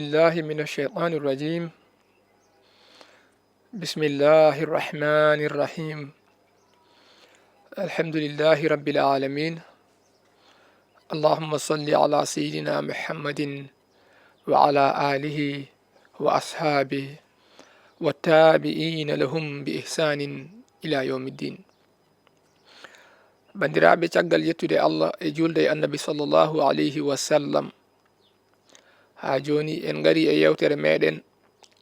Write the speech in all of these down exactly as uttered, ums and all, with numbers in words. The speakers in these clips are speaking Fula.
بالله من الشيطان الرجيم. بسم الله الرحمن الرحيم. الحمد لله رب العالمين. اللهم صل على سيدنا محمد وعلى آله وأصحابه والتابعين لهم بإحسان إلى يوم الدين. Banndiraaɓe, caggal yettude Allah e juulde e Annabi sallallahu alayhi wa sallam, haa jooni en ngarii e yeewtere meeɗen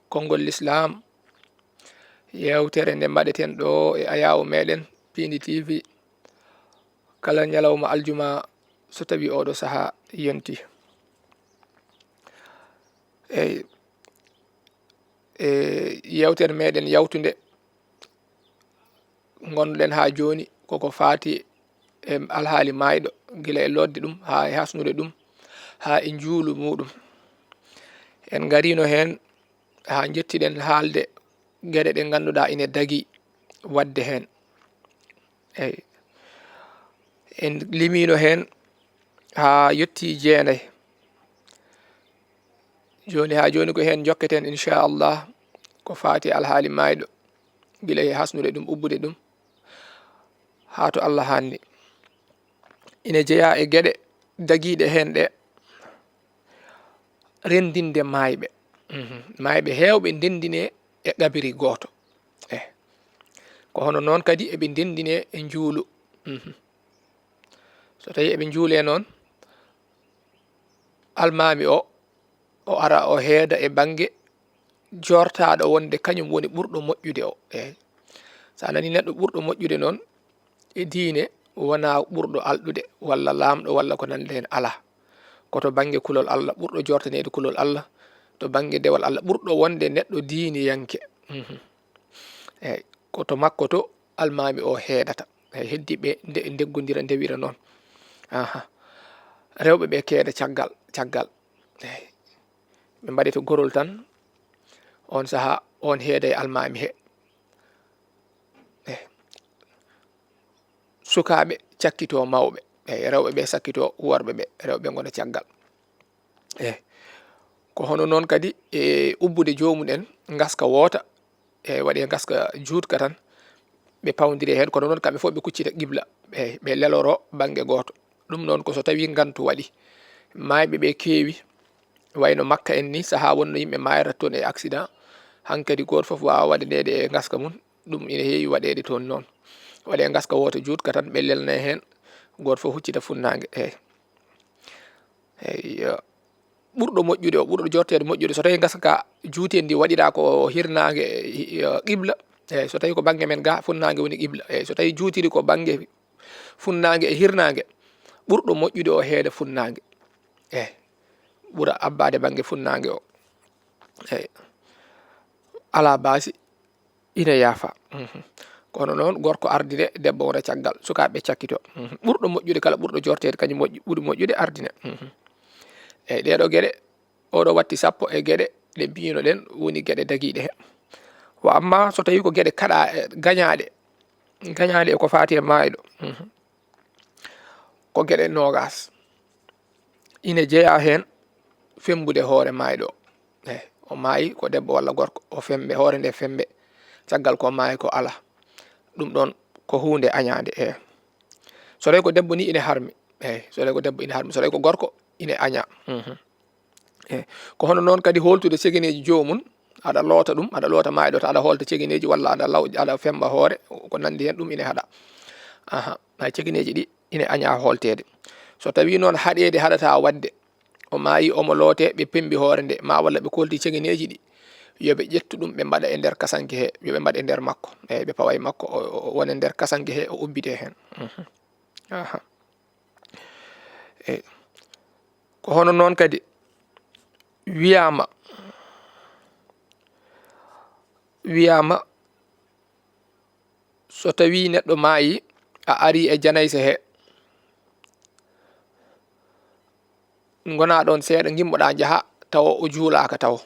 konngol Lislaam, yeewtere nde mbaɗeten ɗo e ayaawo meeɗen Piindi T V kala ñalawma aljuma so tawii ooɗo sahaa yontii. Eey, e yeewtere meeɗen yawtunde, ngonɗen haa jooni koko faati e alhaali maayɗo, gila e lootde ɗum haa e hasnude ɗum haa e njuulu muuɗum. En ngariino heen haa njettiɗen haalde geɗe ɗe ngannduɗaa ine dagii waɗde heen. Eey. En limiino heen haa yettii jeenay. Jooni haa jooni ko heen njokketen, inchallah, ko faati e alhaali maayɗo, gila e hasnude ɗum, ubbude ɗum, haa to Allah haanni. Ine jeyaa e geɗe dagiiɗe heen ɗe, renndinde maayɓe. Mhm. Maayɓe heewɓe ndenndinee e qabiri gooto. Eh. Ko hono noon kadi eɓe ndenndinee e njuulu. Mhm. So tawii eɓe njuulee noon, almaami o, o ara o heeda e bannge joortaaɗo wonde kañum woni ɓurɗo moƴƴude o. Eey. So a nanii neɗɗo ɓurɗo moƴƴude noon e diine, wonaa ɓurɗo alɗude walla laamɗo walla ko nanndi heen, alaa. Ko to bannge kulol Allah, ɓurɗo joortaneede kulol Allah, to bannge dewal Allah, ɓurɗo wonde neɗɗo diiniyanke. Mhm. Eey, ko to makko to almaami o heedata. Eey, heddiiɓe nde-, ndeggondira, ndewira noon. Aha. Rewɓe ɓe keeda caggal, caggal. Eey. Ɓe mbaɗi to gorol tan, oon sahaa, oon heeda e almaami he. Eh, sukaaɓe cakkitoo mawɓe, eh, rewɓe ɓe cakkitoo worɓe ɓe, rewɓe ngona caggal. Eh, ko hono noon kadi e ubbude joomum en ngaska woota, e waɗee ngaska juutka tan, ɓe pawndire heen, kono noon kamɓe fof ɓe kuccita qibla, ɓe, ɓe leloro bannge gooto. Ɗum noon ko so tawii ngantu waɗi. Maayɓe ɓe keewi, wayno Makka en ni, sahaa wonno yimɓe maayata toon e accident, hankadi gooto fof waawa waɗaneede e ngaska mum, ɗum ina heewi waɗeede toon noon. Waɗee ngaska woota juutka tan, ɓe lelna heen, gooto fof huccita funnaange. Eey. Eey, ɓurɗo moƴƴude o, ɓurɗo jorteede moƴƴude, so tawii ngaska ka juuteendi waɗiraa ko hirnaange e, e, qibla, eey, so tawii ko bannge men ga, funnaange woni qibla, eey, so tawii juutiri ko bannge funnaange e hirnaange, ɓurɗo moƴƴude o heeda funnaange, eey, ɓura abbaade bannge funnaange o, eey, alaa baasi. Ina yaafa. Mhm. Kono noon, gorko ardine, debbo wona caggal, sukaaɓe cakkito. Mhm. Ɓurɗo moƴƴude kala, ɓurɗo jorteede, kañum moƴƴi-, ɓuri moƴƴude ardine. Mhm. Eey, ɗee ɗoo geɗe, oo ɗoo watti sappo e geɗe ɗe mbiyno-ɗen woni geɗe dagiiɗe he. Wa amma so tawii ko geɗe kaɗaa-, e gañaaɗe, gañaaɗe e ko faati e maayɗo. Mhm. Ko geɗe noogaas. Ine jeyaa heen femmbude hoore maayɗo o. Eey, o maayi ko debbo walla gorko, o femmbe, hoore nde femmbe, caggal ko maayi ko alaa. Ɗum ɗoon ko huunde añaande, eey. So tawii ko debbo ni ine harmi, eey, so tawii ko debbo ine harmi, so tawii ko gorko ine añaa. Mhm. Eey. Ko hono noon kadi hooltude cegeneeji joomum, aɗa loota ɗum, aɗa loota maayɗo, aɗa hoolta cegeneeji walla aɗa law-, aɗa femmba hoore, ko nanndi heen ɗum ine haɗaa. Aha, hay cegeneeji ɗi ine añaa hoolteede. So tawii noon haɗeede haɗataa waɗde, o maayi, omo lootee, ɓe pemmbi hoore nde, maa walla ɓe koolti cegeneeji ɗi, yo ɓe ƴettu ɗum, ɓe mbaɗa e nder kasanke he, yo ɓe mbaɗ e nder makko. Eey, ɓe pawa e makko, o, o, o wona e nder kasanke he, o ubbitee heen. Mhm. Aha. Eey. Ko hono noon kadi wiyaama, wiyaama, so tawii neɗɗo maayi, a arii e janayse he, ngonaa ɗoon seeɗa, ngimmoɗaa njahaa, tawa o juulaaka tawa.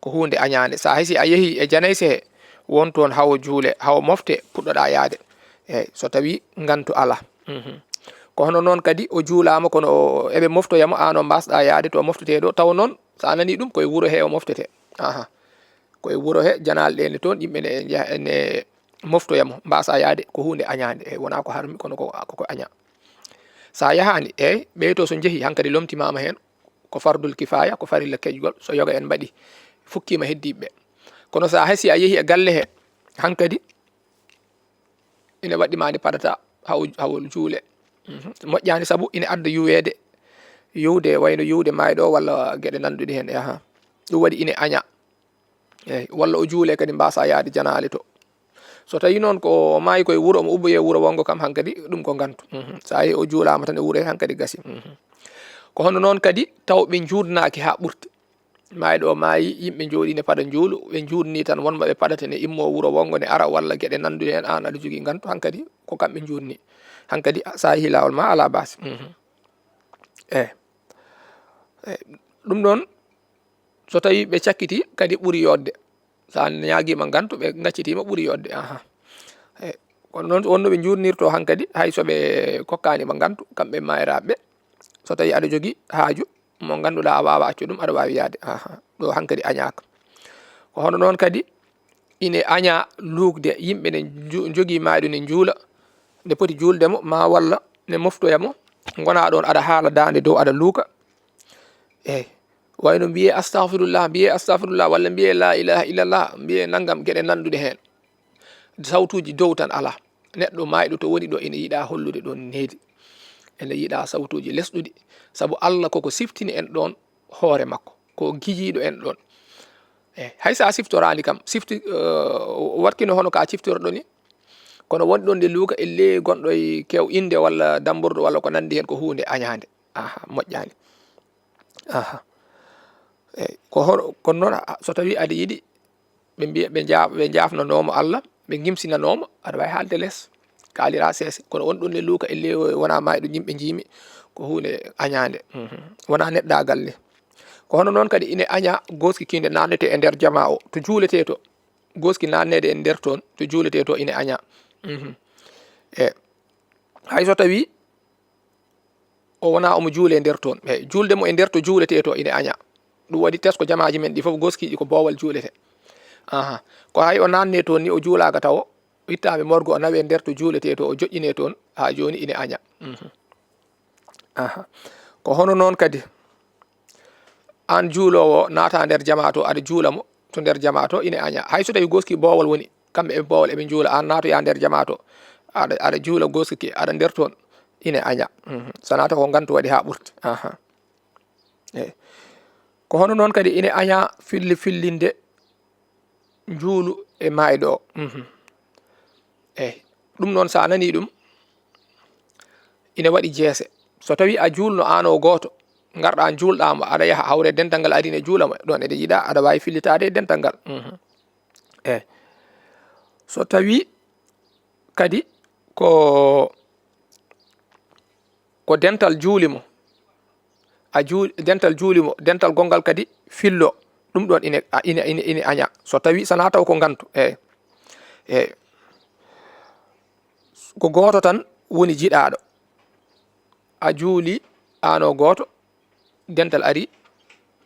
Ko huunde añaande. So hay si a yehii e janayse he, won toon hawo juule, hawo mofte, puɗɗoɗaa yahde. Eey, so tawii ngantu alaa. Mhm. Ko hono noon kadi o juulaama, kono o, eɓe moftoya mo, aan o mbaasɗaa yahde to moftetee ɗo, tawa noon So a nanii ɗum, ko e wuro he o moftete. Aha. Ko e wuro he, janaale ɗe ne toon, yimɓe ne njaha, ne moftoya mo, mbaasa yahde, ko huunde añaande. E, wonaa ko harmi, kono ko, ko, ko aña. So a yahaani, eey, ɓee to so njehi, hankadi lomtimaama heen, ko fardul kifaaya, ko farilla keƴgol, so yoga en mbaɗi, fukkiima heddiiɓe ɓe. Kono so a hesi, a yehi e galle he, hankadi, ine waɗɗi ma nde padata haw, haw juule. Mhm. Moƴƴaani sabu ine adda yuweede, yuwde wayno yuwde maayɗo walla geɗe nanduɗe heen. Aha. Ɗum waɗi ine aña. Eey, walla o juule kadi mbaasa yahde janaale to. So tawii noon ko maayi koye wuro, omo ubboyee wuro wonngo kam hankadi, ɗum ko ngantu. Mhm. So a yehii o juulaama tan e wuro he hankadi gasi. Mhm. Ko hono noon kadi taw ɓe njuutnaaki haa ɓurti. Maayɗo o maayi, yimɓe njooɗii ne pada njuulu, ɓe njuutnii tan won mo ɓe padata ne immoo wuro wonngo ne ara walla geɗe nanduɗe heen, aan aɗa jogii ngantu, hankadi ko kamɓe njuutnii. Hankadi so a yehii laawol ma alaa baasi. Mhm. Eey. Eey, ɗum ɗoon, so tawii ɓe cakkitii, kadi ɓuri yooɗde. So a ñaagiima ngantu, ɓe ngaccitii ma, ɓuri yooɗde. Aha. Eey, kono noon, won no ɓe njuutnirtoo hankadi, hay so ɓe kokkaani ma ngantu, kamɓe maayraaɓe ɓe, so tawii aɗa jogii haaju mo ngannduɗaa a waawaa accude ɗum, aɗa waawi yahde. Aha. Ɗo hankadi añaaka. Ko hono noon kadi, ine aña luukde yimɓe ne nju-, njogii maayɗo ne njuula, ne poti juulde mo, maa walla ne moftoya mo, ngonaa ɗoon aɗa haala daande dow aɗa luuka. Eey, wayno mbiyee astahfirullah, mbiyee astahfirullah, walla mbiyee laa ilaaha illallah, mbiyee nanngam, geɗe nanduɗe heen. Sawtuuji dow tan alaa. Neɗɗo maayɗo to woni ɗo ene yiɗaa hollude ɗoon needi. Ene yiɗaa sawtuuji lesɗuɗi. Sabu Allah koko siftini en ɗoon hoore makko. Ko gijiiɗo en ɗoon. Eey, hay so a siftoraani kam, sifti, eh, watkino hono ka ciftorɗo ni. Kono won ɗoon nde luuka e ley gonɗo e kew innde walla damborɗo walla ko nanndi heen, ko huunde añaande. Aha, moƴƴaani. Aha. Eey, ko hono, kono noon, a, so tawii aɗa yiɗi, ɓe mbiya, ɓe nja-, ɓe njaafnanoo mo Allah, ɓe ngimsinanoo mo, aɗa waawi haalde lees, kaaliraa seese. Kono on ɗoon ne luuka e ley o wonaa maayɗo, yimɓe njiimi, ko huunde añaande. Mhm. Wonaa neɗɗaagal ne. Ko hono noon kadi ine aña gooski kiinde naatnetee e nder jamaa o, to juuletee to. Gooski naatneede e nder toon, to juuletee to ine aña. Mhm. E, hay so tawii o wonaa omo juule e nder toon. Eey, juulde mo e nder to juuletee to ine aña. Ɗum waɗi tesko jamaaji men ɗi fof, gooskiiji ko boowal juulete. Aha. Ko hay o naatnee toon ni, o juulaaka tawo, ittaama e morgue, o nawee nder to juuletee to, o joƴƴinee toon, haa jooni ine aña. Mhm. Aha. Ko hono noon kadi, aan juuloowo naata nder jamaa to, aɗa juula mo to nder jamaa to, ine aña. Hay so tawii gooski boowal woni, kamɓe e boowal eɓe njuula, aan naatoyaa nder jamaa to, aɗa, aɗa juula gooski ki, aɗa nder toon, ine aña. Mhm. So naata ko ngantu waɗi haa ɓurti. Aha. Eey. Ko hono noon kadi ine aña filli fillinde njuulu e maayɗo o. Mhm. Eey. Ɗum noon, so a nanii ɗum, ine waɗi jeese. So tawii a juulno aan o gooto, ngarɗaa njuulɗaa mo, aɗa yaha hawre dental ngal arii ne juula mo, ɗoon eɗen yiɗaa, aɗa waawi fillitaade e dental ngal. Mhm. Eey. So tawii kadi ko, ko dental juuli mo, a juu-, dental juuli mo, dental gonngal kadi fillo, ɗum ɗoon ine, a, ine, ine, ine aña. So tawii, so wonaa taw ko ngantu, eey. Eey. Ko gooto tan woni jiɗaaɗo. A juuli aan o gooto, dental arii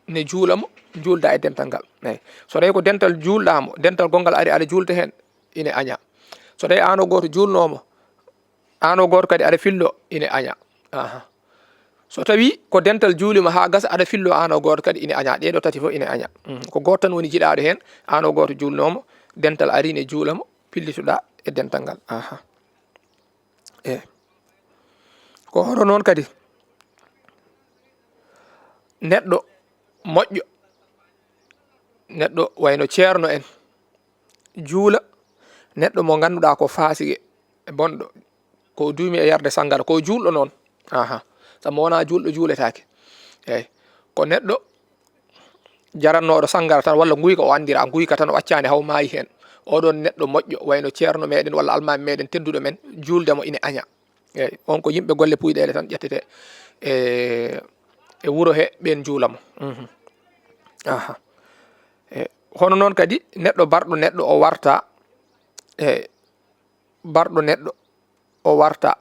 ne juula mo, njuuldaa e dental ngal. Eey. So tawii ko dental juulɗaa mo, dental gonngal arii aɗa juulta heen, ine aña. So tawii aan o gooto juulnoo mo, aan o gooto kadi aɗa fillo, ine aña. Aha. So tawii ko dental juuli ma haa gasa, aɗa fillo aan o gooto kadi, ine aña. Ɗee ɗoo tati fof ine aña. Mhm. Ko gooto tan woni jiɗaaɗo heen, aan o gooto juulnoo mo, dental arii ne juula mo, pillitoɗaa e dental ngal. Aha. Eey. Ko hono noon kadi, neɗɗo moƴƴo, neɗɗo wayno ceerno en, juula neɗɗo mo ngannduɗaa ko faasiqe, e bonɗo, ko duumi e yarde sanngara, ko juulɗo noon. Aha. Sabu mo wonaa juulɗo, juuletaake. Eey. Ko neɗɗo jarannooɗo sanngara tan, walla nguyka o anndiraa, nguyka tan o accaani haw maayi heen. Oɗoon neɗɗo moƴƴo, wayno ceerno meɗen walla almaami meɗen tedduɗo men, juulde mo ine aña. Eey, on ko yimɓe golle puyɗeele tan ƴettete e, e wuro he, ɓeen njuula mo. Mhm. Aha. E, hono noon kadi, neɗɗo barɗo neɗɗo o warta, e, barɗo neɗɗo o warta.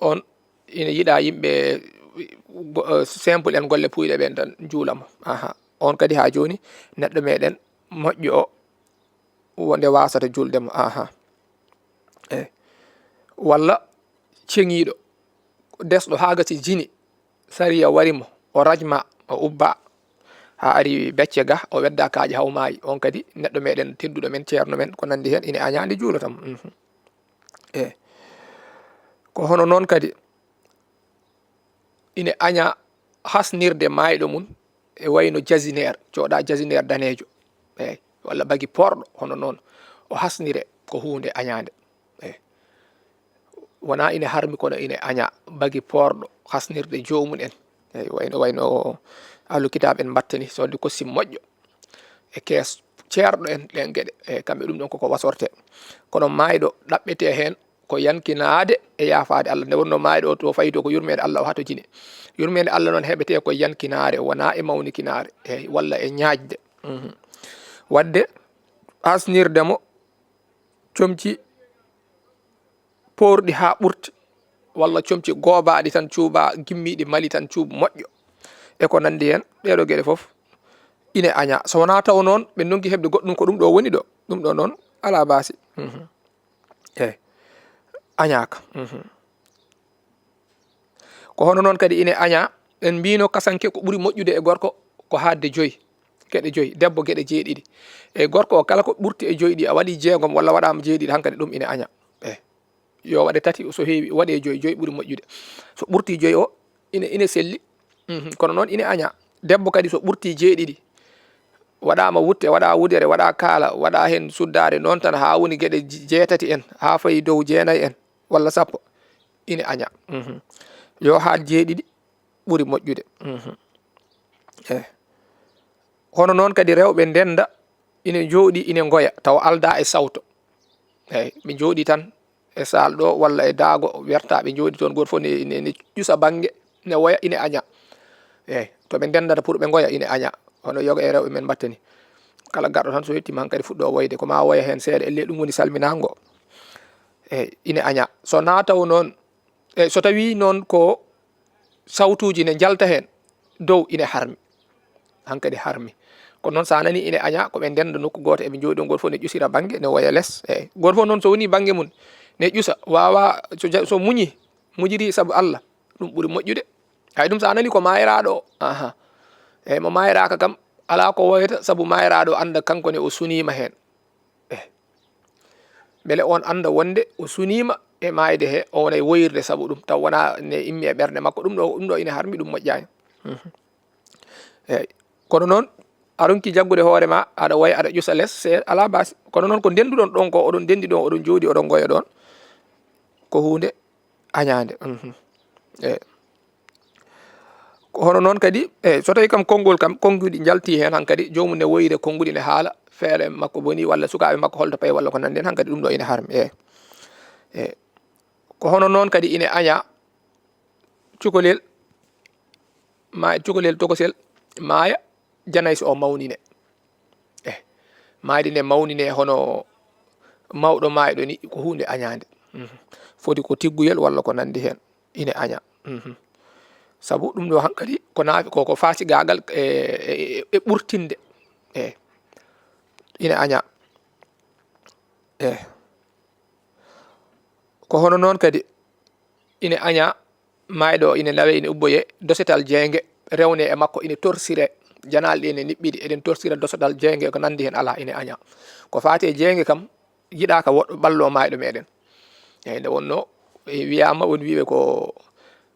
On ina yiɗaa yimɓe go- eh, simple en golle puyɗe ɓen tan juula mo. Aha. On kadi haa jooni neɗɗo meɗen moƴƴo o wonde wasata julde mo. Aha. E walla ceŋiiɗo desɗo haa gasi jini, sariya wari mo, o rajma, o ubba, haa ari becce ga, o wedda kaaƴe haa o maayi. On kadi neɗɗo meɗen tedduɗo men, ceerno men, ko nandi heen, ine añaa nde juulata mo. Mhm. E ko hono noon kadi ine añaa hasnirde maayɗo mum e wayno jasineer, cooda jasineer daneejo, eey, walla bagi poorɗo hono noon, o hasnire ko huunde añaande. Eey. Wonaa ine harmi, kono ine añaa bagi poorɗo hasnirde joomum en. Eey, wayno, wayno ahlu kitaab en mbattani, so waɗi kosti moƴƴo e kees ceerɗo en ɗeen geɗe. Eey, kamɓe ɗum ɗoon koko wasorte. Kono maayɗo ɗaɓɓetee heen ko yankinaade e yaafaade Allah. Nde wonnoo maayɗo o to fayi to ko yurmeende Allah o hatojini. Yurmeende Allah noon heɓetee ko yankinaare, wonaa e mawnikinaare, eey, walla e ñaajde. Mhm. Waɗde hasnirde mo comci poorɗi haa ɓurti, walla comci goobaaɗi tan cuuba, gimmiiɗi mali tan cuubu moƴƴo. E ko nandi heen, ɗeeɗo geɗe fof ine añaa. So wonaa taw noon ɓe ndonki heɓde goɗɗum, ko ɗum ɗo woni ɗo, ɗum ɗo noon alaa baasi. Mhm. Eey. Añaaka. Mhm. Ko hono noon kadi ine añaa, en mbiino kasanke ko ɓuri moƴƴude e gorko ko haadde joyi, geɗe joyi, debbo geɗe jeeɗiɗi. E gorko o kala ko ɓurti e joyi ɗi, a waɗi jeegom walla waɗaama jeeɗiɗi, hankadi ɗum ine añaa. Eey. Yo waɗe tati, so heewi waɗe joyi, joyi ɓuri moƴƴude. So ɓurti joyi o, ine, ine selli. Mhm. Kono noon ine añaa. Debbo kadi so ɓurti jeeɗiɗi, waɗaama wutte, waɗa wudere, waɗa kaala, waɗa heen suddaare, noon tan haa woni geɗe je-, jeetati en, haa fayi dow jeenayi en, walla sappo, ine añaa. Mhm. Yo haat jeeɗiɗi ɓuri moƴƴude. Mhm. Eey. Hono noon kadi rewɓe ndennda ine njooɗi, ine ngoya, tawa aldaa e sawto. Eey, ɓe njooɗi tan e saal ɗo walla e daago werta, ɓe njooɗi toon, gooto fof ne, ne, ne ƴusa bannge, ne woya, ine añaa. Eey, to ɓe ndenndata pour ɓe ngoya, ine añaa. Hono yoga e rewɓe men mbattani. Kala garɗo tan so yettiima hankadi fuɗɗo woyde, ko ma woya heen seeɗa, ellee ɗum woni salminaango. Eey, ine añaa. So naa taw noon, eey, so tawii noon ko sawtuuji ne njalta heen dow, ine harmi. Hankadi harmi. Kono noon, so a nanii ine añaa, ko ɓe ndennda nokku gooto, eɓe njooɗi ɗo, gooto fof ne ƴusira bannge, ne woya les. Eey. Gooto fof noon, so wonii bannge mum, ne ƴusa, waawa, so ja-, so muñi, muñiri sabu Allah, ɗum ɓuri moƴƴude. Hay ɗum, so a nanii ko maayraaɗo o, aha. Eey, mo maayraaka kam, alaa ko woyata sabu maayraaɗo o annda kanko ne o suniima heen. Eey. Mbele oon annda wonde o suniima e maayde he, o wona e woyirde sabu ɗum, taw wonaa ne immi e ɓernde makko. Ɗum ɗo, ɗum ɗo ine harmi, ɗum moƴƴaani. Mhm. Eey. Kono noon, a ronki jaggude hoore ma, aɗa woya, aɗa ƴusa les, se alaa baasi. Kono noon, ko ndennduɗon ɗon ko, oɗon ndenndi ɗon, oɗon njooɗi, oɗon ngoya ɗon, ko huunde añaande. Mhm. Eey. Ko hono noon kadi, eey, so tawii kam konngol kam, konnguɗi njaltii heen hankadi, joomum ne woyire konnguɗi ne haala, feere makko bonii, walla sukaaɓe makko holto payi, walla ko nanndi heen, hankadi ɗum ɗo ine harmi. Eey. Eey. Ko hono noon kadi ine añaa cukalel, ma-, cukalel tokosel maaya, janayso o mawnine. Eey. Maayde nde mawnine hono mawɗo maayɗo ni, ko huunde añaande. Mhm. Foti ko tigguyel walla ko nanndi heen. Ine añaa. Mhm. Sabu ɗum ɗo hankadi ko naafi, ko, ko fasigaagal e, e, e, e ɓurtinde. Eey. Ine añaa. Eey. Ko hono noon kadi ine añaa, maayɗo o ine nawe, ine ubboye, dosetal jeynge rewne e makko, ine torsire, janaalɗe ine niɓɓiɗi, eɗen torsira dosetal jeynge, ko nanndi heen alaa, ine añaa. Ko faati e jeynge kam, yiɗaaka woɗɗo ɓallo maayɗo meɗen. Eey, nde wonnoo, e, wiyaama, won wiiɓe ko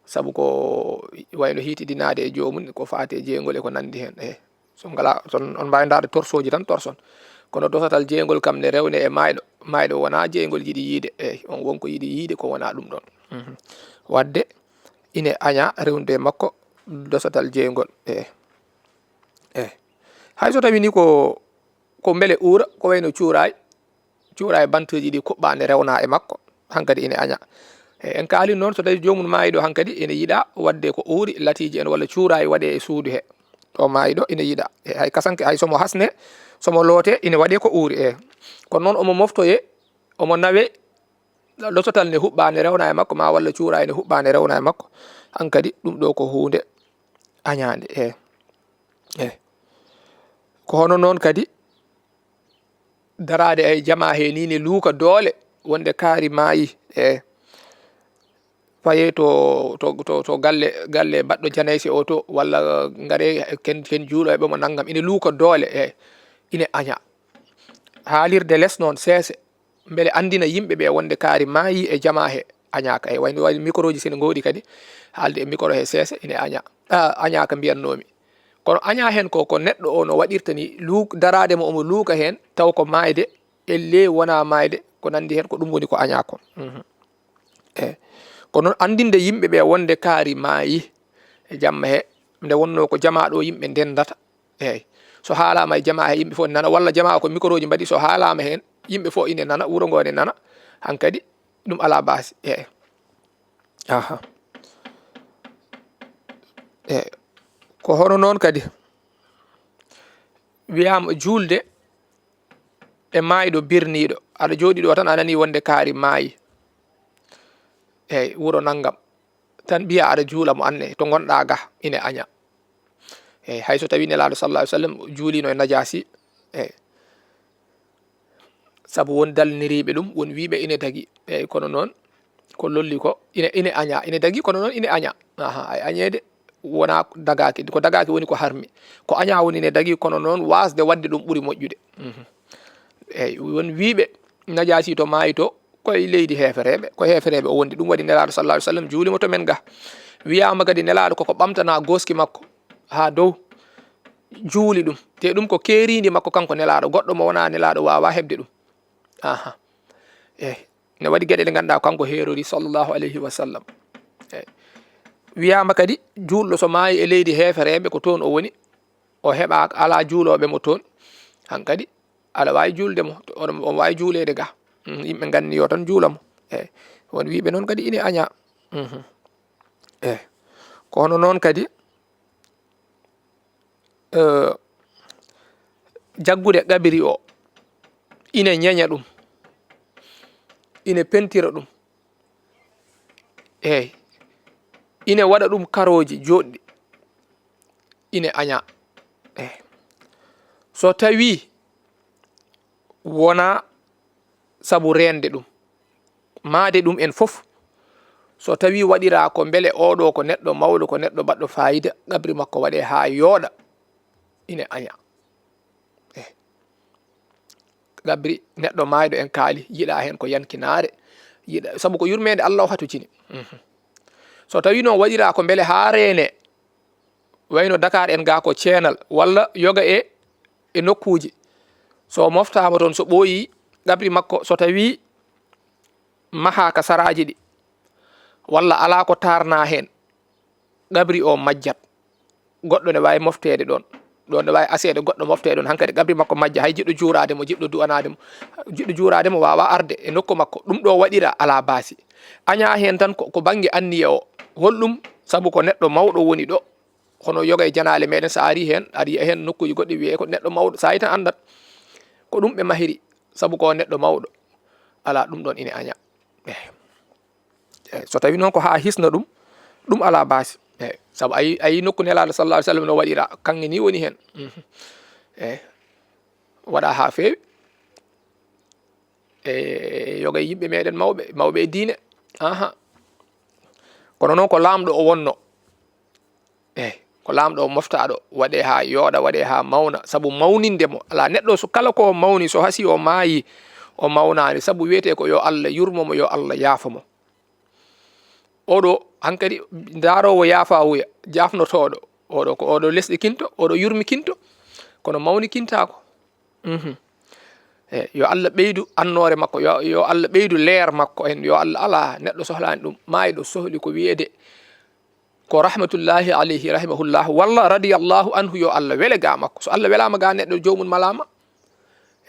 sabu ko wayno hiitidinaade e joomum, ko faati e jeyngol e ko nanndi heen. Eey. So ngalaa, so on mbaawi ndaarde torsooji tan, torson. Kono dosatal jeyngol kam ne rewne e maayɗo. Maayɗo wonaa jeyngol yiɗi yiide. Eey, on won ko yiɗi yiide ko wonaa ɗum ɗoon. Mhm. Waɗde ine añaa rewnude e makko dosatal jeyngol. Eey. Eey. Hay so tawii ni ko, ko mbele uura, ko wayno cuuraay, cuuraay bantuuji ɗi kuɓɓaande rewna e makko, hankadi ine añaa. E, en kaali noon, so tawii joomum maayi ɗo, hankadi ine yiɗaa waɗde ko uuri, latiiji en walla cuuraay waɗee e suudu he. Ɗo maayi ɗo ine yiɗaa. E, hay kasanke, hay somo hasne, somo loote, ine waɗee ko uuri. E, kono noon omo moftoye, omo nawe, lototal ne huɓɓaande rewna e makko, ma walla cuuraay ne huɓɓaande rewna e makko. Hankadi ɗum ɗo ko huunde añaande. E e ko hono noon kadi daraade e jamaa he ni ne luuka doole wonde kaari maayi. E faye to to to to galle galle baɗɗo janayse o to walla ngare ken ken juulo e ɓe mo nanngam ine luuka doole. E ine aña haalirde les noon seese mbele anndina yimɓe ɓe wonde kaari maayi e jamaa he añaaka. E wayno waɗi microji sene ngoodi kadi haalde e micro he seese ine aña. Ah, añaaka mbiyannoomi. Kono aña heen ko ko neɗɗo o no waɗirta ni luuk daraade mo omo luuka heen taw ko maayde elle wonaa maayde ko nanndi heen ko ɗum woni ko aña ko. Mhm. Eyi. Ko noon anndinde yimɓe ɓe wonde kaari maayi e jamma he nde wonnoo ko jamaa ɗo yimɓe ndendata. Eyi. So haalaama e jamaa he yimɓe fof nana walla jamaa ko microji mbaɗi so haalaama heen yimɓe fof ine nana wuro ngo ne nana hankadi ɗum alaa baasi. Eyi. Aha. Eyi. Ko hono noon kadi wiyaama juulde e maayɗo birniiɗo aɗa jooɗi ɗo tan a nani wonde kaari maayi. Eyi wuro nanngam tan mbiya aɗa juula mo anne to ngonɗa ga ine aña. Eyi hay so tawi nelaaɗo sallallahu alaihi wasallam juulino e najaasi. Eyi sabu won dalniriiɓe ɗum won wiiɓe ine dagi. Eyi kono noon ko lolli ko ine ine aña ine dagi kono noon ine aña. Aha ay añeede wona dagaaki ko dagaaki woni ko harmi ko aña woni ne dagi kono noon waasde waɗde ɗum ɓuri moƴƴude. Mhm. Eyi won wiiɓe najaasi to maayi to koye leydi heefereeɓe ko heefereeɓe o wondi ɗum waɗi nelaaɗo sallallahu alaihi wasallam juuli mo to men ga. Wiyaama kadi nelaaɗo koko ɓamtana gooski makko haa dow juuli ɗum te ɗum ko keeriindi makko kanko nelaaɗo goɗɗo mo wona nelaaɗo waawa heɓde ɗum. Aha. Eyi ne waɗi geɗe ɗe ngannduɗaa kanko heerori sallallahu alayhi wa sallam. Eyi wiyaama kadi juulɗo so maayi e leydi heefereeɓe ko toon o woni o heɓaaka alaa juulooɓe mo toon. Hankadi aɗa waawi juulde mo omo waawi juuleede ga. Mhm, yimɓe nganni yo tan juula mo. Eyi won wiiɓe noon kadi ine aña. Mhm. Eyi ko hono noon kadi eh, jaggude qabri o ine ñaña ɗum ine pentira ɗum. Eyi ine waɗa ɗum karooji joɗɗi ine aña. Eyi so tawi wona sabu reende ɗum maade ɗum en fof so tawi waɗira ko mbele oɗo ko neɗɗo mawɗo ko neɗɗo baɗɗo fayida qabri makko waɗe haa yooɗa ine aña. Eyi qabri neɗɗo maayɗo en kaali yiɗa heen ko yankinaare yiɗa sabu ko yurmeende Allah o hatujini. Mhm. So tawi noon waɗira ko mbele haa reene wayno Dakar en ga ko ceenal walla yoga e e nokkuuji so moftaama toon so ɓooyi qabri makko so tawi mahaaka saraaji ɗi walla alaa ko taarna heen qabri o majjat. Goɗɗo ne waawi mofteede ɗoon ɗoon ne waawi aseede goɗɗo moftee ɗoon hankadi qabri makko majja hay jiɗɗo juuraade mo jiɗɗo du'anaade mo jiɗɗo juuraade mo waawa arde e nokku makko ɗum ɗo waɗira alaa baasi. Aña heen tan ko bannge anniya o holɗum sabu ko neɗɗo mawɗo woni ɗo. Hono yoga e janaale meɗen so a ari heen aɗa yiya heen nokkuuji goɗɗi wiyee ko neɗɗo mawɗo so a yi tan anndat ko ɗum ɓe mahiri sabu ko neɗɗo mawɗo alaa ɗum ɗoon ine aña. Eyi so tawi noon ko haa hisna ɗum ɗum alaa baasi. Eyi sabu a yi a yi nokku nelaaɗo sallallahu alaihi wasallam no waɗira kaŋŋe ni woni heen. Mhm. Eyi waɗa haa feewi. E yoga e yimɓe meɗen mawɓe mawɓe e diine. Aha kono noon ko laamɗo o wonno. Eyi ko laamɗo o moftaaɗo waɗe haa yooɗa waɗe haa mawna sabu mawninde mo alaa neɗɗo so kala ko mawni so hasii o maayi o mawnaani sabu wiyetee ko yo Allah yurmo mo yo Allah yaafo mo. Oɗo hankadi ndaaroowo yaafawuya jaafnotooɗo oɗo ko oɗo lesɗikinto oɗo yurmikinto kono mawnikintaako. Mhm. Eyi yo Allah ɓeydu annoore makko yo yo Allah ɓeydu leer makko en yo Allah alaa neɗɗo sohlaani ɗum maayɗo sohli ko wiyeede ko rahmatullahi alayhi rahimahullah walla radiyallahu anhu yo Allah wele ga makko so Allah welama ga neɗɗo jomum malama.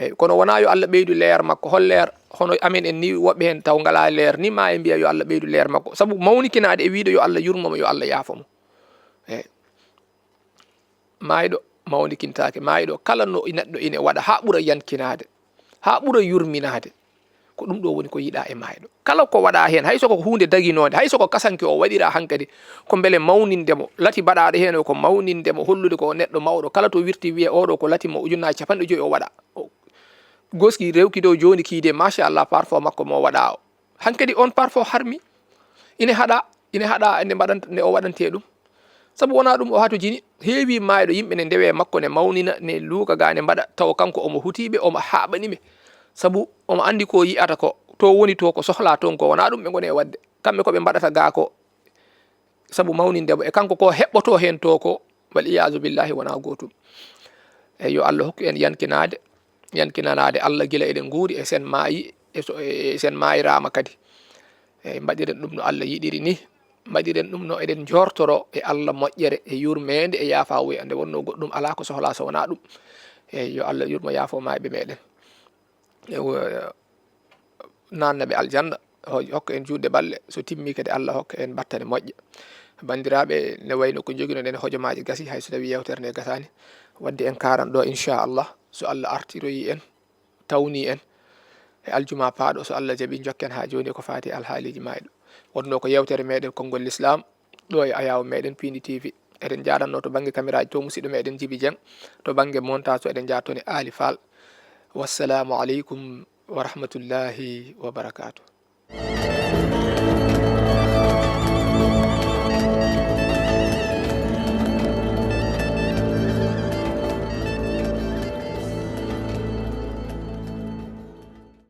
Eyi kono wona yo Allah ɓeydu leer makko hol leer hono amen en ni woɓɓe hen taw ngala leer ni ma e mbiya yo Allah ɓeydu leer makko sabu mawnikinaade e wiide yo Allah yurmomo yo Allah yaafomo. Eyi mayɗo mawnikintaake mayɗo kala no neɗɗo ine waɗa ha ɓura yankinaade ha ɓura yurminaade. Ko ɗum ɗo woni ko yiɗaa e maayɗo. Kala ko waɗaa heen, hay so ko huunde daginoonde, hay so ko kasanke o waɗiraa hankadi, ko mbele mawninde mo. Lati baɗaaɗo heen o ko mawninde mo, hollude ko o neɗɗo mawɗo. Kala to wirti wiye, "Oɗo ko lati mo ujunnaaji capanɗe joyi o waɗa." O goski rewki dow jooni kii de, machallah, parfum makko mo waɗaa o. Hankadi on parfum harmi. Ine haɗa, ine haɗa nde mbaɗanta, nde o waɗantee ɗum. Sabu wonaa ɗum o hatojini, heewi maayɗo yimɓe ne ndewe makko, ne mawnina, ne luuka ga, ne mbaɗa, tawa kanko omo hutiiɓe, omo haaɓani ɓe. Sabu omo anndi ko yi'ata ko, to woni to ko sohlaa toon ko, wonaa ɗum ɓe ngoni e waɗde. Kamɓe ko ɓe mbaɗata ga ko, sabu mawninde mo, e kanko ko heɓɓotoo heen to ko, wal iyaazu billahi, wonaa gootum. Eyi, yo Allah hokku en yankinaade, yankinanaade Allah gila eɗen nguuri, e sen maayi, e so, e sen maayiraama kadi. Eyi, mbaɗiren ɗum no Allah yiɗiri ni, mbaɗiren ɗum no eɗen njortoro e Allah moƴƴere, e yurmeende, e yaafawuya. Nde wonnoo goɗɗum alaa ko sohlaa so wonaa ɗum. Eyi, yo Allah yurmo yaafo maayɓe meɗen. E wo-, naanna ɓe aljanna, ho-, hokka en juutde balle, so timmi kadi Allah hokka en battane moƴƴe. Banndiraaɓe, ne wayno ko njoginoɗen hojomaaji gasi, hay so tawi yewtere nde gasaani. Wadde en kaaran ɗo, inchallah, so Allah artiroyi en, tawni en e aljuma paaɗo, so Allah jaɓi, njokken haa jooni ko faati e alhaaliiji maayɗo. Wonnoo ko yewtere meɗen Konngol Lislaam, ɗo e ayaw meɗen Piindi T V. Eɗen njaarannoo to bannge kamiraaji to musiɗɗo meɗen Jibi Jeŋ, to bannge montage to eɗen njaartoo ne Aali Faal. Wassalamu aleykum wa rahmatullahi wa barakaatuh.